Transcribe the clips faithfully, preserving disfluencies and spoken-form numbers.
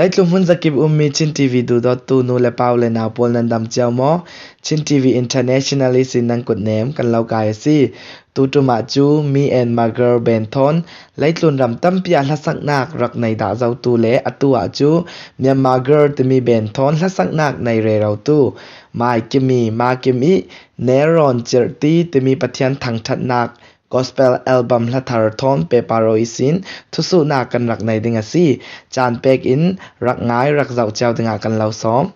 Leitlun hmun zakip ummi Chin T V duhdawttu nu le pau le nau pawl nan dam cio maw? Chin T V International ihsin nan kutnem kan lo kai a si. Tutumah cu Me and My Girl band thawn leitlun ram tampi ah hlasaknak rak nei dah zotu le atu ah cu Myanmar Girl timi band thawn hlasaknak nei rerotu Mai Kimi, Ma Kim i Nerawn Cirhti timi Pathian thangṭhatnak gospel album hlathar thawn pehpar aw ihsin thusuhnak kan rak nei ding a si. Caan pek in rak ngai, rak zoh cio dingah kan lo sawm.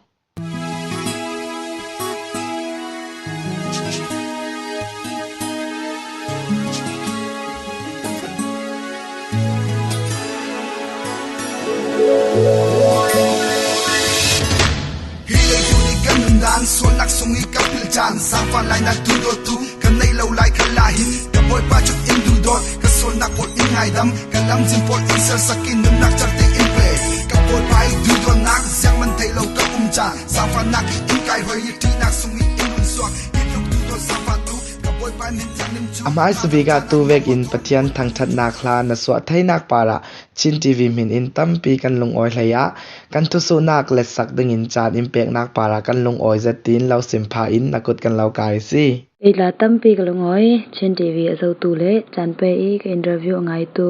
Hi leitung i kan nundan sualnak sung i ka pil caan sangfa lainak duhdawttu kan nei lo lai khalah hin ka Bawipa cu in duhdawt, ka sualnak pawl in ngaidam, ka lamzin pawl in sersak i nunnak carte in pe. Ka Bawipa i duhdawtnak ziangman thei lo ka um caan sangfanak i in kaihoi i ṭihnak sung i in runsuak i tluk duhdawt sangfatu ka Bawipa min thiangnim cu a hmaisa bik ah tu vekin Pathian thangṭhatnak hla na suah theinak parah Chin T V hmin in tampi kan lungawi hlei ah kan thusuhnak letsak dingin caan in peknak parah kan lungawi zet tiin lo sim pha in na kut kan lo kai a si. Ei tla tampi ka lungawi, Chin T V a zotu le caan pe i ka interview a ngaitu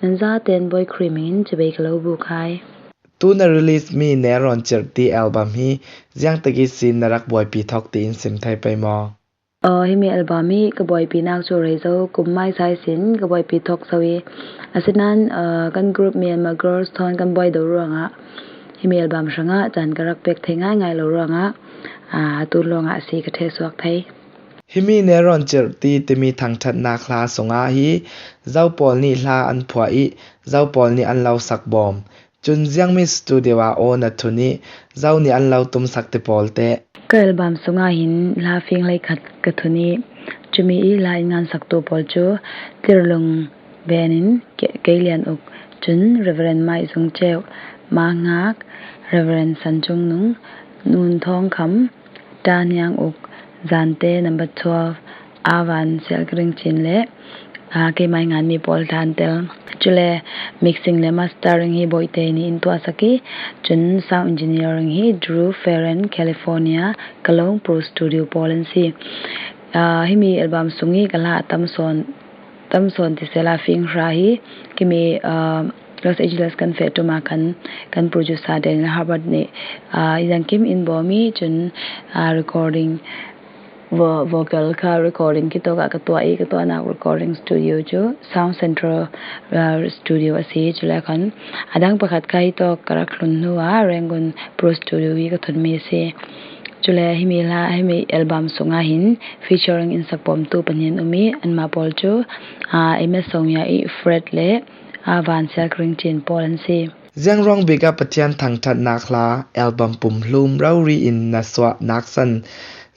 nan zaten Bawi Khrih min in cibai ka lo buk hai. Tu na release mi Nerawn Cirhti album hi ziangtak ihsin na rak buaipi thawk tiin sim thei pei maw? Aw, himi album hi ka buaipinak cu a rei zo. Kum hmaisa ihsin ka buaipi thawk zo i, asinain, aa, kan group Myanmar Girls thawn kan buai do ruangah himi album hrangah caan ka rak pek thei ngaingai lo ruangah, aa, atu lawngah a si ka ṭheh suak thei. Himi Nerawn Cirhti timi thangṭhatnak hla sungah hi Zo pawl nih hla an phuah i Zo pawl nih an lo sak bawm. Cun ziangmi studio ah aw na thun i Zo nih an lo tumsak ti pawl te. Ka album sungah hin hla fing hlei khat ka thun i cumi i hla in ngansaktu pawl cu Tirlung Ben in ke-, Kei Lian Uk, cun Reverend Mai Zung Ceu, Ma Ngak, Reverend San Cung Nung, Nun Thawng Kham, Ṭa Niang Uk, Zante number twelve, Avan Sial Ka Ring Cin le, aa, keimai nganmi pawl hla an tel. Cule mixing le mastering hi Bawite nih in tuahsak i, cun sound engineering hi Drew Ferren, California, Kalong Pro Studio pawl an si. Aa, himi album sung i ka hla a tam sawn, tam sawn ti sehla fing hra hi, kimi, aa, Los Angeles kan feh ṭum ah khan kan producer Daniel Herbert nih, aa, i zangkim in bawm i cun, aa, recording, vo-, vocal kha recording kitawk ah ka tuah i ka tuahnak recording studio cu Sound Central, aa, studio a si. Cule khan a dang pakhat kha hi tawk ka rak hlun hnu ah Rangoon Pro Studio i ka thunmi a si. Cule himi hla, himi album sungah hin featuring in sak bawmtu pahnih an um i anmah pawl cu, aa, M S Songya i Fred le, aa, Van Sial Ka Ring Cin pawl an si. Ziang ruang bik ah Pathian thangṭhatnak hla album pumhlum rori in na suah naksan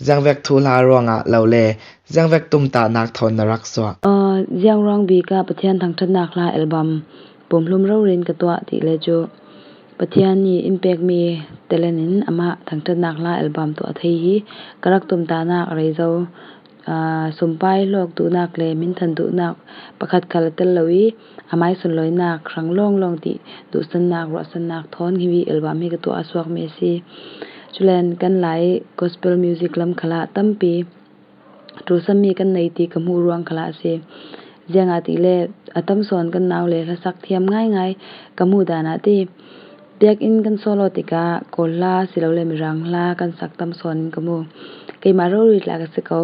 ziangvek thuhla ruangah lo le ziangvek tumtahnak thawn na rak suah? Aa, ziang ruang bik ah Pathian thangṭhatnak hla album pumhlum rori in ka tuah ti le cu Pathian nih in pekmi talent in amah thangṭhatnak hla album tuah thei hi ka rak tumtahnak a rei zo. Aa, sumpai hlawk duhnak le hminthan duhnak pakhat khal a tel lo i, a mai sunlawinak hrang lawnglawng ti duhsannak, ruahsannak thawn hi album hi ka tuah a suakmi a si. Culen kan Lai gospel music lam khalah tampi ṭulsanmi kan nei ti ka hmuh ruang khalah a si. Ziangahtile a tam sawn kan nau le hlasak thiam ngaingai ka hmuh dan ah ti. Biakinn kan solo tikah Kawl hla silole Mirang hla kan sak tam sawn in ka hmu. Keimah rori tla ka si ko.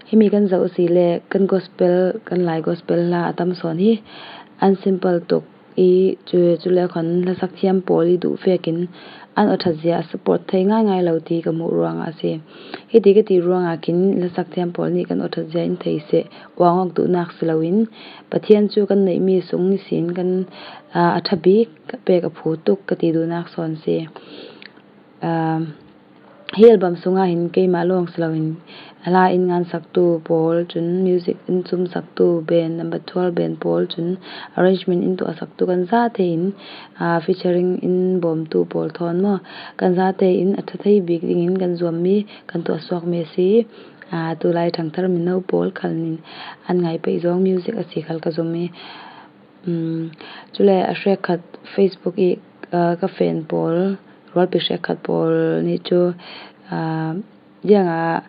Himi kan zoh a si le kan gospel, kan Lai gospel hla a tam sawn hi an simple tuk i cu, cule khan hlasak thiam pawl i duh vekin an awṭhat zia a support thei ngaingai lo ti ka hmuh ruangah a si. Hiti ka ti ruangah khin hlasak thiam pawl nih kan awṭhat zia in thei seh, uang awk duhnak si loin Pathian cu kan neihmi sung ihsin kan, aa, a ṭha bik pek a phu tuk ka ti duhnak sawn si. Aa, hi album sungah hin keimah lawng si loin hla in ngansaktu pawl, cun music in cumsaktu band, number twelve band pawl, cun arrangement in tuahsaktu kan zate in, aa, featuring in bawmtu pawl thawn maw, kan zate in a ṭha thei bik dingin kan zuammi, kan tuahsuakmi a si. Aa, tulai ṭhangthar mino pawl khal nin an ngai peih zong music a si khal ka zummi. Um, cule a hrekkhat Facebook i Ka, ka fan pawl, rualpi hrekkhat pawl nih cu, aa, ziangah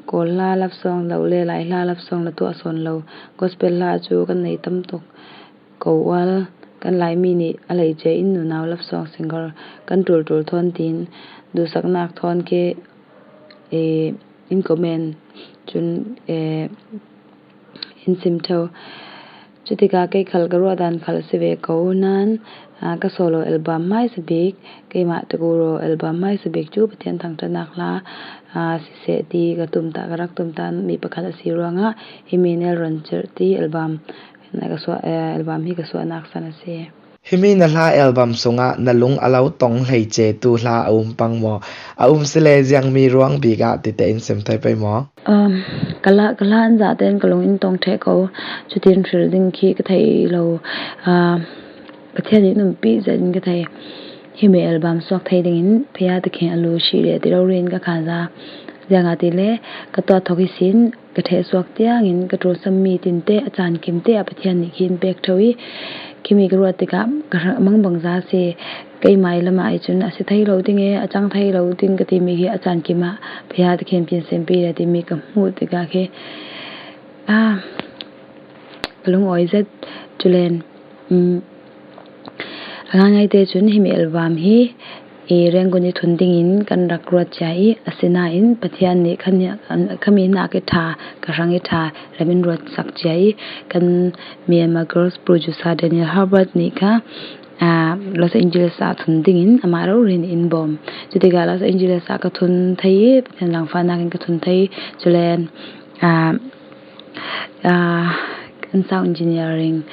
Kawl hla love song lo le Lai hla love song na tuah sawn lo, gospel hla cu kan nei tam tuk ko ual, kan Laimi nih a hleice in nunau love song singer kan ṭulṭul thawn tiin duhsaknak thawn khi, ee, in comment cun, ee, in sim ṭheo. Cutikah kei khal ka ruah dan khal a si ve ko. Nain, aa, ka solo album hmaisa bik, keimah Takuro album hmaisa bik cu Pathian thangṭhatnak hla, aa, siseh ti ka tumtah, ka rak tumtah mi pakhat a si ruangah himi Nelron Cerh ti album na ka suah, ee, album hi ka suahnak san a si. Himi na hla album sungah na lung a lo tong hleicetu hla a um pang maw? A um si le ziangmi ruang bik ah tite in sim thei pei maw? Um, ka hla, ka hla an zah tein ka lung in tong ṭheh ko. Cutin hril ding khi ka thei lo. Ah, Pathian nih umpi zet in ka thei. Himi album suak thei dingin Paya Takhin a lu si le ti rori in ka khan za. Ziangahtile ka tuah thawk ihsin ka ṭheh suak tiangin ka ṭulsammi tinte a caan kim te ah Pathian nih khi in pek ṭheo i, khimi ka ruat tikah ka hra-, mangbangza a si. Keimah i lamah i cun a si thei lo ding e, a cang thei lo ding ka timi hi a caan kim ah Paya Takhin pin simpi le timi ka hmuh tikah khi, aa, ka lungawi zet. Culen, um, a ngaingai te cun himi album hi i Rangoon i thun dingin kan rak ruat cia i, asinain Pathian nih khan, khami hnak i ṭha, ka hrang i ṭha, ram in ruat sak cia i, kan Myanmar Girls producer Daniel Herbert nih kha, aa, Los Angeles ah thun dingin amah rori in bawm. Cutikah Los Angeles ah ka thun thei i, Pathian zaangfahnak in ka thun thei. Culen, aa, aa, kan sound engineering,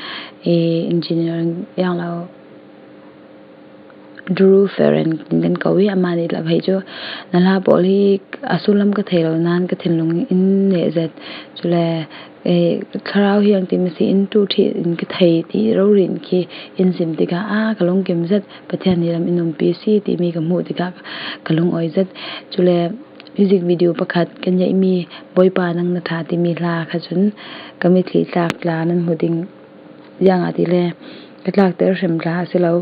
ee, engineering yang lo, Drew Ferren tin kan ko i, amah nih lam hei cu na hla pawl hi a sullam ka thei lo nain ka thinlung in neh zet. Cule, ee, thlarau hi ang ti masi in ṭuṭhi in ka thei ti rori in khi in sim tikah, aa, ka lungkim zet. Pathian nih lam in umpi si timi ka hmuh tikah ka lungawi zet. Cule music video pakhat kan ngeihmi Bawipa nang na ṭha timi hla kha cun ka mitthli tlak tla nan hmu ding. Ziangahtile ka tlakter hrem tla a si lo.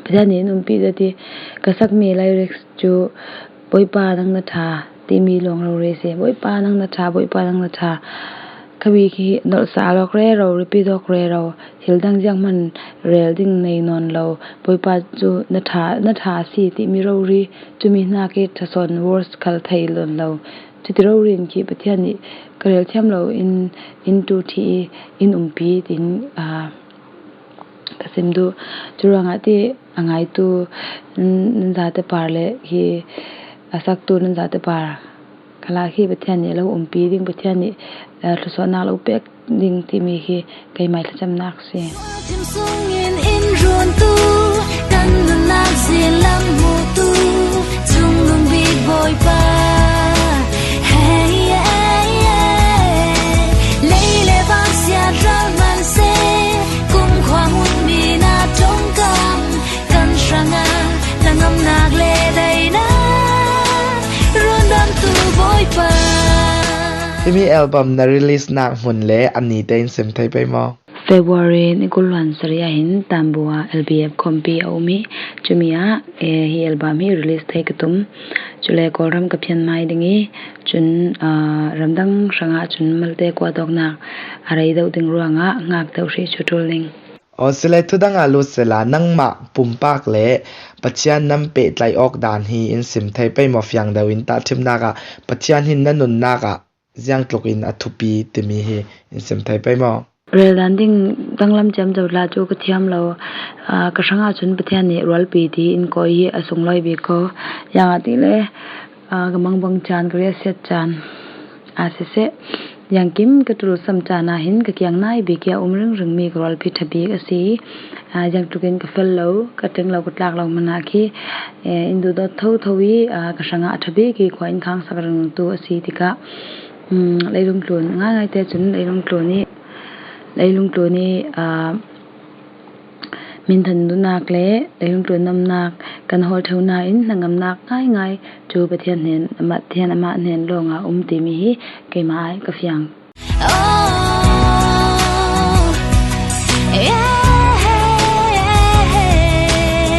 Pathian nih in umpi zet i ka sakmi lyrics cu Bawipa nang na ṭha timi lawng rori a si. Bawipa nang na ṭha, Bawipa nang na ṭha. Khabik hi nolhsah lawk rero, repeat awk rero, thil dang zianghman rel ding nei nawn lo. Bawipa cu na ṭha, na ṭha a si timi rori, cumi hnak i ṭha sawn words khal thei nawn lo. Cuti rori in khi Pathian nih ka rel thiam lo in, in ṭuṭhi i in umpi, tiin, aa, ka sim duh. Curuangah ti a ngaitu nan, nan zate par le hi a saktu nan zate par khala khi Pathian nih a lo umpi ding, Pathian nih, aa, thluasuahnak lo pek ding timi hi keimah i thlacamnak a si. Thim sungin in runtu, kan nunnak zin lam hmutu, cungnung bik Bawipa. Hei, hei, hei. Lei le van siat ral man se, kumkhua hmunmi na ṭongkam, kan hrangah na ngamnak le daihnak, rundamtu Bawipa. Himi album na release nak hmun le a ni tein sim thei pei maw? February ni kul hluan sarih ah hin Tambu ah L B F khawmpi a um i, cumi ah, eh, hi album hi release thei ka tum. Cule Kawlram ka phian mai ding i, cun, aa, ramdang hrangah cun malte kuat awknak a rei deuh ding ruangah ngak deuh hrih cu ṭul ding. Aw, sile thudang ah lut sehla, nangmah pumpak le Pathian nan pehtlaih awk dan hi in sim thei pei maw? Fiang deuh in tahṭhimnak ah Pathian hin na nunnak ah ziangtluk in a thupi timi hi in sim thei pei maw? Rel dan ding danglam ciamco tla cu ka thiam lo. Aa, ka hrangah cun Pathian nih rualpi ti in kawi hi a sunglawi bik ko. Ziangahtile, aa, ka mangbang caan, ka riahsiat caan a siseh, ziangkim ka ṭulsam caan ah hin ka kiang nai bik i a um ringringmi ka rualpi ṭha bik a si. Aa, ziangtlukin ka fel lo, ka ṭeng lo, ka tlak lo hmanh ah khi, eh, in duhdawt thotho i, aa, ka hrangah a ṭha bik i khua in khangsak ringringtu a si tikah, um, leilung tlun ngaingai te cun leilung tlun i, leilung tlun i, aa, minthan duhnak le leilung tlun namnak kan hawl ṭheu nain hnangamnak ngaingai cu Pathian hnen, amah, Pathian amah hnen lawngah um timi hi keimah ai ka fiang. Oh, yeah, yeah, yeah.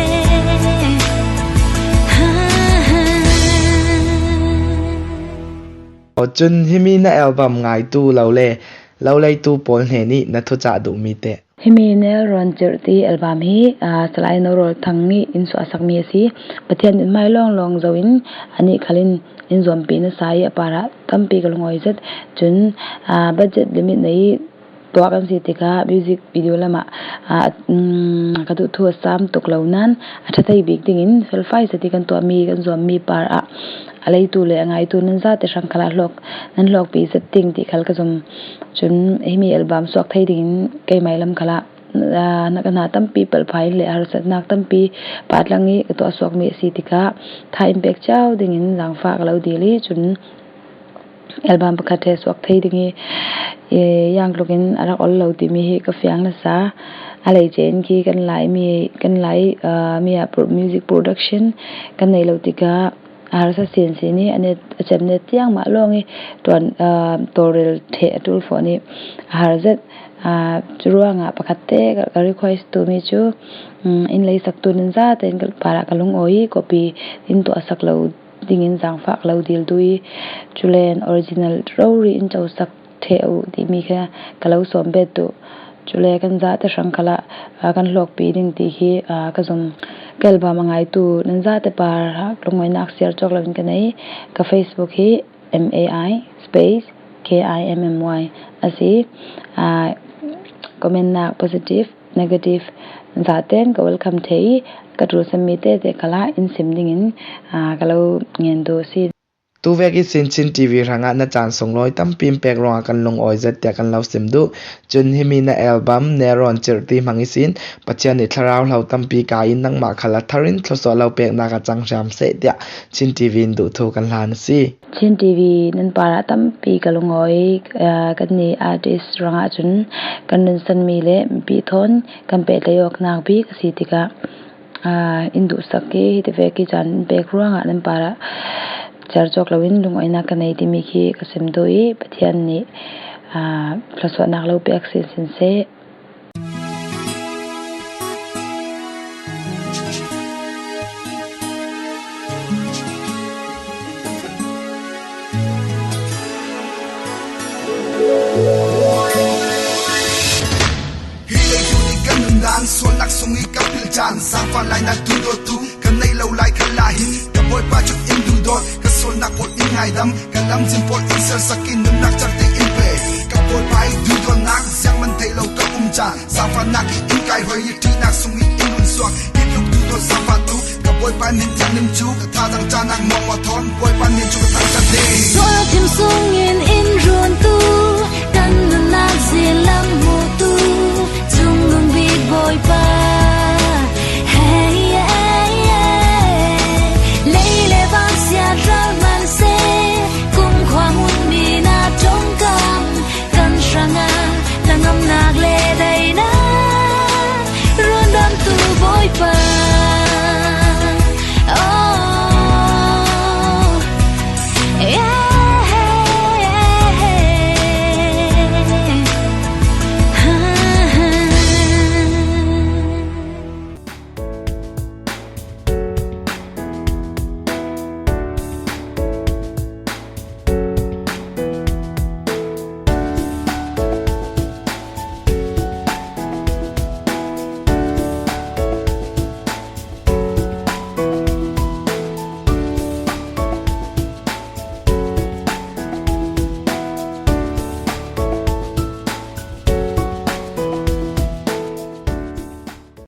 Cun himi na album ngaitu lo le lo leitu pawl hnenih na thucah duhmi teh. Himi Nel Rawn Cirh ti album hi, aa, Salai Norawl Thang nih in suahsakmi a si. Pathian in hmai lawnglawng zo in anih khal in in zuampi nasa i a parah tampi ka lungawi zet. Cun, aa, budget limit nei tuah kan si tikah music video lamah, aa, um, ka duh thu a sam tuk lo nain a ṭha thei bik dingin felfai zet i kan tuahmi, kan zuammi parah a leitu le a ngaitu nan zate hrang khalah hlawk, nan hlawkpi zet ding ti khal ka zum. Cun himi album suak thei dingin keimai lam khalah, aa, na ka hna tampi palh phah in le harsatnak tampi pah tlang i ka tuah suakmi a si tikah tha in pek cio dingin zaangfah ka lo dil i cun album pakhat he suak thei ding i, i, yang tlukin a rak ol lo timi hi ka fiang nasa. A lei chen khi kan Laimi, kan Lai, aa, mi ah pro-, music production kan nei lo tikah a harsa sinsin i a net, a cem net tiang mah lawng i tuan, aa, tawlrel ṭheh a ṭul fawn i a har zet. Aa, cu ruangah pakhat te ka, ka request tumi cu, um, in leisaktu nan zate in ka parah ka lungawi i copy in tuahsak lo dingin zaangfah ka lo dil duh i, culen original rori in cosak ṭheh uh timi kha ka lo sawm bet duh. Cule kan zate hrang khalah, aa, kan hlawkpi ding ti hi, aa, ka zum. Ka album a ngaitu nan zate parah lungawinak siar cawk loin ka nei. Ka Facebook hi M A I space K I M M Y a si. Aa, comment nak positive, negative zaten ka welcome thei i ka ṭul semmi tete khalah in sim dingin, aa, ka lo ngen duh a si. Tuvek ihsin Chin T V hrangah na caan sunglawi tampi in pek ruangah kan lungawi zet tiah kan lo sim duh. Cun himi na album Nel Rawn Cirh ti hmang ihsin Pathian nih thlarau hlo tampi kai in nangmah khal a thar in thluasuah lo peknak a cang hram seh tiah Chin T V in duh thu kan hlan a si. Chin T V nan parah tampi ka lungawi, aa, kannih artist ruangah cun kan nunsanmi le mipi thawn kan pehtlaih awknak bik a si tikah, aa, in duhsak i hi tivek i caan in pek ruangah nan parah ciar cawk loin lungawinak ka nei timi khi ka sim duh i Pathian nih, aa, thluasuahnak lo pek sinsin seh. Hi leitu nih kan nundan, sualnak sung i kan philh caan, sangfa lainak duhdawtu kan nei lo lai khalah hin, ka Bawipa cu in duhdawt, ka sualnak pawl in ngaidam, ka lamzin pawl in sersak i nunnak carte in pe. Ka Bawipa i duhdawtnak ziangman theih lo ka um caan, sangfanak i in kaihhoi i ṭihnak sung i in runsuak, i tluk duhdawt sangfa tu, ka Bawipa min thianghlim cu ka thazaang caan ah mawngmawh thawn, Bawipa min cu ka thangṭhat ding. Sual thim sungin in runtu, kan nunnak zilam hmutu, cunglung bik Bawipa.